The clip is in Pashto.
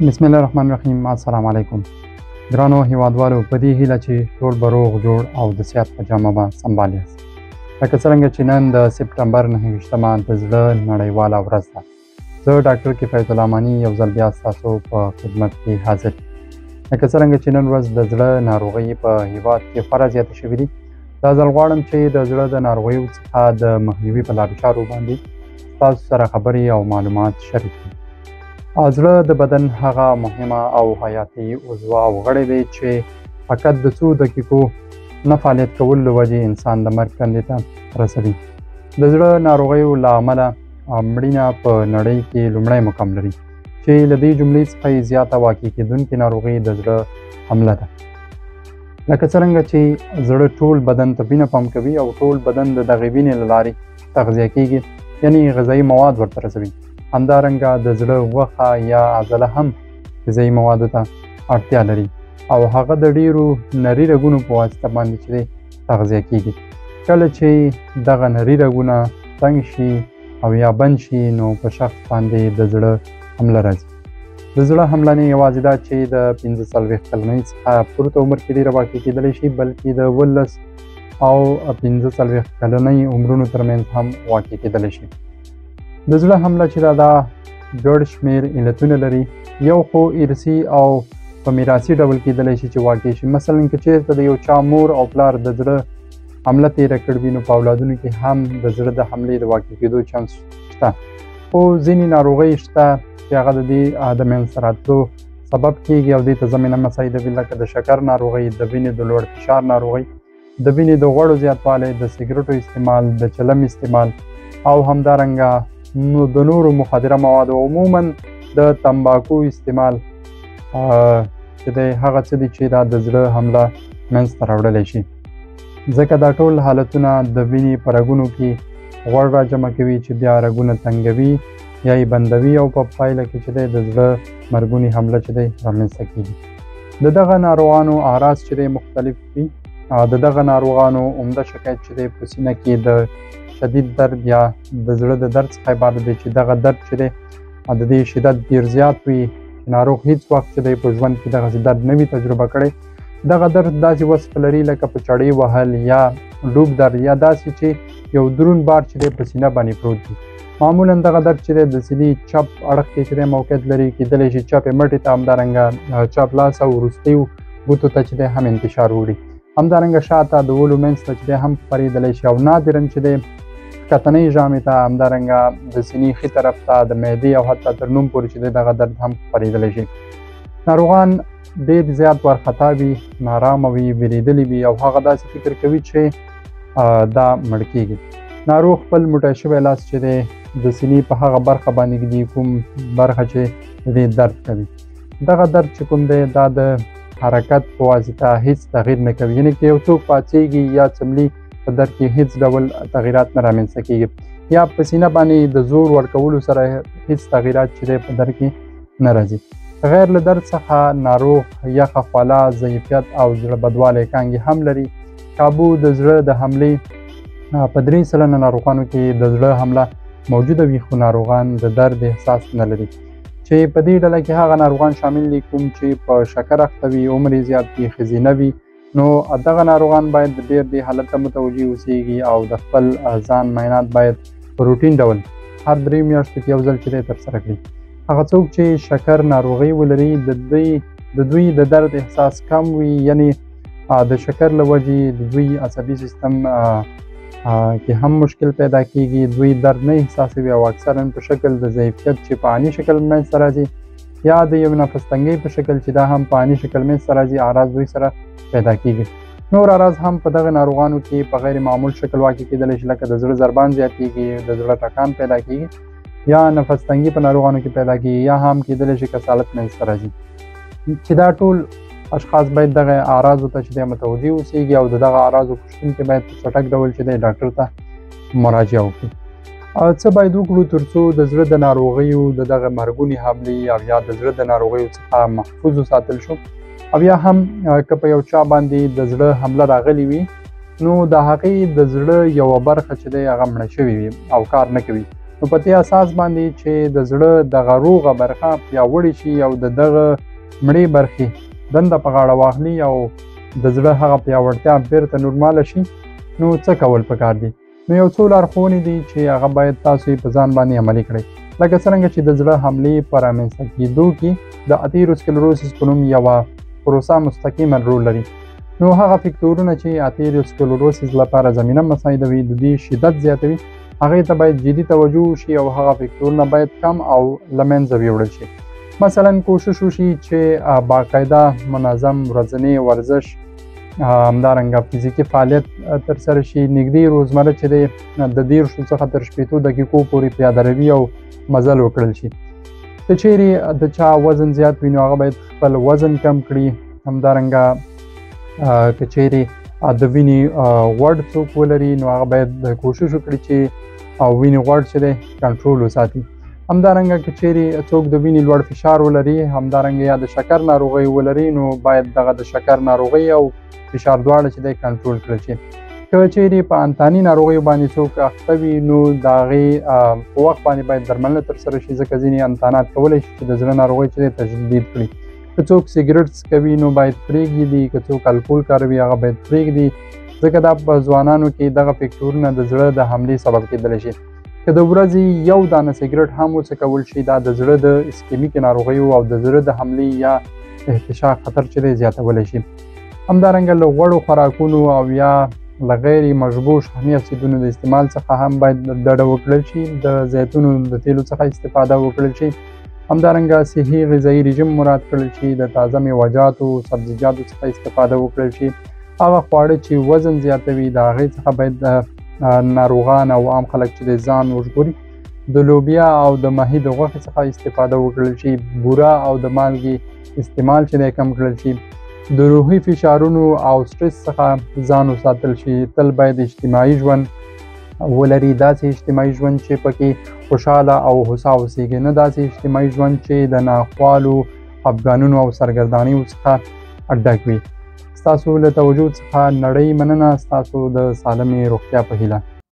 بسم الله الرحمن الرحیم. السلام علیکم ګرانو هیوادوالو، په دې هیله چې ټول به روغ جوړ او د صحت په جامه به سمبال یاست. لکه څرنګه چې نن د سپټمبر 29مه د زړه نړیواله ورځ ده، زه ډاکټر کفایت الله اماني یو ځل بیا ستاسو په خدمت کې حاضر. لکه څرنګه چې نن ورځ د زړه ناروغۍ په هیواد کې خورا زیاتې شوې دي، دا ځل غواړم چې د زړه د ناروغیو څخه د مخنیوي په لارو چارو باندې ستاسو سره خبرې او معلومات شریک کړم. زړه د بدن هغه مهمه او حیاتي عضو او غړی دی چې فقط د څو دقیقو نه فعالیت کولو له وجې انسان د مرګ کندې ته رسوي. د زړه ناروغیو له امله مړینه په نړۍ کې لومړی مقام لري چې له دې جملې څخه یې زیاته واقع کېدونکې ناروغي د زړه حمله ده. لکه څرنګه چې زړه ټول بدن ته وینه پمپ کوي او ټول بدن د دغې وینې له لارې تغذیه کیږي، یعنی غذایي مواد ورته رسوي. همدارنګه د زړه غوښه یا عضله هم غذایي موادو ته اړتیا لري او هغه د ډیرو نري رګونو په واسطه باندې چې تغذیه کیږي. کله چې دغه نري رګونه تنګ شي او یا بند شي نو په شخص باندې د زړه حمله راځي. د زړه حمله نه یوازې دا چې د 45 کلنۍ څخه پورته عمر کې ډېره واقع کېدلی شي، بلکې د 17 او 45 کلنۍ عمرونو ترمنځ هم واقع کېدلی شي. د زړه حمله چې دا ګڼ شمېر علتونه لري. یو خو ارثي او په میراثي ډول کېدلی شي چې واقع شي. مثلا که چېرته د یو چا مور او پلار د زړه حمله تېره کړې وي نو په اولادونو کې هم د زړه د حملې د واقع کېدو چانس شته. خو ځینې ناروغۍ شته چې هغه د دې د منځته راتلو سبب کیږي او دې ته زمینه مساعدوي، لکه د شکر ناروغۍ، د وینې د لوړ فشار ناروغۍ، د وینې د غوړو زیاتوالی، د سګرټو استعمال، د چلم استعمال او همدارنګه نو د نورو مخدره موادو، عموما د تمباکو استعمال چې دی هغه څه دي چې دا د زړه حمله منځته راوړلی شي. ځکه دا ټول حالتونه د وینې په رګونو کې غوړ را جمع کوي چې بیا رګونه تنګوي یا یې بندوي او په پایله کې چې دی د زړه مرګونې حمله چې دی رامنځته کیږي. د دغه ناروغانو اعراض چې دی مختلف وي. د دغه ناروغانو عمده شکایت چې دی په سینه کې د شدید درد یا د زړه د درد څخه عبارت دی چې دغه درد چې دی د دې شدت ډېر زیات وي چې ناروغ هیڅ وخت چې دی په ژوند کې دغسې درد نه وي تجربه کړی. دغه درد داسې وصف لري لکه په چړې وهل یا ډوب درد یا داسې چې یو درون بار چې دی په سینه باندې پروت دی. معمولا دغه درد چې دی د سینې چپ اړخ کې چې دی موقعیت لري، کېدلی شي چپې مټې ته، همدارنګه چپ لاس او وروستیو ګوتو ته چې دی هم انتشار وړي. همدارنګه شاته د ولو منځ ته چې دی هم خپرېدلی شي او نادراً چې دی ښکتنۍ ژامې ته، همدارنګه د سینې ښي طرف ته، د معدې او حتی تر نوم پورې چې دی دغه درد هم خپرېدلی شي. ناروغان ډېر زیات وارخطا وي، نارامه وي، وېرېدلي وي او هغه داسې فکر کوي چې دا مړ کیږي. ناروغ خپل موټی شوی لاس چې دی د سینې په هغه برخه باندې ږدي کوم برخه چې د دې درد کوي. دغه درد چې کوم دی دا د حرکت په واسطه هیڅ تغییر نه کوي، یعنې که یو څوک پاڅېږي یا څملي په درد کې هیڅ ډول تغییرات نه رامنځته کیږي، یا په سینه باندې د زور ورکولو سره هیڅ تغییرات چې دی په درد کې نه راځي. غیر له درد څخه ناروغ یخه خوله، ضعیفیت او زړه بدوالی کانګې هم لري. کابو د زړه د حملې په 3% ناروغانو کې د زړه حمله موجوده وي، خو ناروغان د درد احساس نه لري چې په دې ډله کې هغه ناروغان شامل دي کوم چې په شکر اخته وي، عمر یې زیات وي، ښځینه وي. نو دغه ناروغان باید ډېر دې حالت ته متوجه اوسېږي او د خپل ځان معاینات باید په روټین ډول هر 3 میاشتو کې یو ځل چې دی ترسره کړي. هغه څوک چې شکر ناروغي ولري د دوی د درد احساس کم وي، یعنی د شکر له وجې د دوی عصبي سیستم کې هم مشکل پیدا کیږي، دوی درد نه احساسوي او اکثرا په شکل د ضعیفیت چې په عاني شکل منځته راځي یا د یو نفس تنګۍ په شکل چې دا هم په عاني شکل منځته راځي اعراض دوی سره پیدا کیږي. نور اعراض هم په دغه ناروغانو کې په غیر معمول شکل واقع کېدلی شي، لکه د زړه ضربان زیاتیږي، د زړه ټکان پیدا کیږي یا نفس تنګي په ناروغانو کې پیدا کیږي یا هم کېدلی شي کسالت منځته راځي. چې دا ټول اشخاص باید دغه اعراضو ته چې دی متوجه اوسېږي او د دغه اعراضو په شتون کې باید په چټک ډول چې دی ډاکټر ته مراجعه وکړي. څه باید وکړو ترڅو د زړه د ناروغیو د دغه مرګونې حملې او یا د زړه د ناروغیو څخه محفوظ وساتل شو، او یا هم که په یو چا باندې د زړه حمله راغلې وي نو د هغې د زړه یوه برخه چې دی هغه مړه شوې وي او کار نه کوي، نو په دې اساس باندې چې د زړه دغه روغه برخه پیاوړې شي او د دغه مړې برخې دنده په غاړه واخلي او د زړه هغه پیاوړتیا بیرته نورماله شي، نو څه کول پکار دي؟ نو یو څو لارښوونې دي چې هغه باید تاسو یې په ځان باندې عملي کړئ. لکه څرنګه چې د زړه حملې په رامنځته کېدو کې د اتیروسکلروسیس په نوم یوه پروسه مستقیما رول لري، نو هغه فکتورونه چې اتیروسکلروسیس لپاره زمینه مساعدوي، د دې شدت زیاتوي، هغې ته باید جدي توجه وشي او هغه فکتورونه باید کم او له منځه ویوړل شي. مثلا کوشش وشي چې باقاعده منظم ورځنی ورزش، همدارنګه فزیکي فعالیت ترسره شي. نږدې روزمره چې دی د 30 څخه تر 60 دقیقو پورې پیاده روي او مزل وکړل شي. که چیرې د چا وزن زیات وي، نو هغه باید خپل وزن کم کړي. همدارنګه که چیرې د وینې غوړ څوک ولري، نو هغه باید کوشش وکړي چې وینې غوړ چې دی کنټرول وساتي. همدارنګه که چیرې څوک د وینې لوړ فشار ولري، همدارنګه یا د شکر ناروغۍ ولري، نو باید دغه د شکر ناروغۍ او فشار دواړه چې دی کنټرول کړل شي. که چیرې په انتاني ناروغیو باندې څوک اخته وي، نو د هغې په وخت باندې باید درملنه ترسره شي، ځکه ځینې انتانات کولی شي چې د زړه ناروغۍ چې دی تشدید کړي. که څوک سیګریټ څکوي، نو باید پرېږدي. که څوک الکول کاروي، هغه باید پرېږدي، ځکه دا په ځوانانو کې دغه فکتورونه د زړه د حملې سبب کېدلی شي. که د ورځې یو دانه سیګریټ هم وڅکول شي، دا د زړه د اسکیمیک ناروغیو او د زړه د حملې یا احتشاء خطر چې دی زیاتولی شي. همدارنګه له غوړو خوراکونو او یا له غیر مشبوع شحمي اسیدونو د استعمال څخه هم باید ډډه وکړل شي. د زیتونو د تیلو څخه استفاده وکړل شي. همدارنګه صحي غذایي رژیم مراعات کړل شي. د تازه میوهجاتو، سبزیجاتو څخه استفاده وکړل شي. هغه خواړه چې وزن زیاتوي، د هغې څخه باید ناروغان او عام خلک چې د ځان وژغوري. د لوبیا او د ماهي د غوښې څخه استفاده وکړل شي. بوره او د مالګې استعمال چې دی کم کړل شي. د روحي فشارونو او سټرس څخه ځان وساتل شي. تل باید اجتماعي ژوند ولري، داسې اجتماعي ژوند چې پکې خوشحاله او هوسا اوسېږي، نه داسې اجتماعي ژوند چې د ناخوالو، خفګانونو او سرګردانیو څخه ډک وي. ستاسو له توجه څخه نړۍ مننه. ستاسو د سالمې روغتیا په هیله.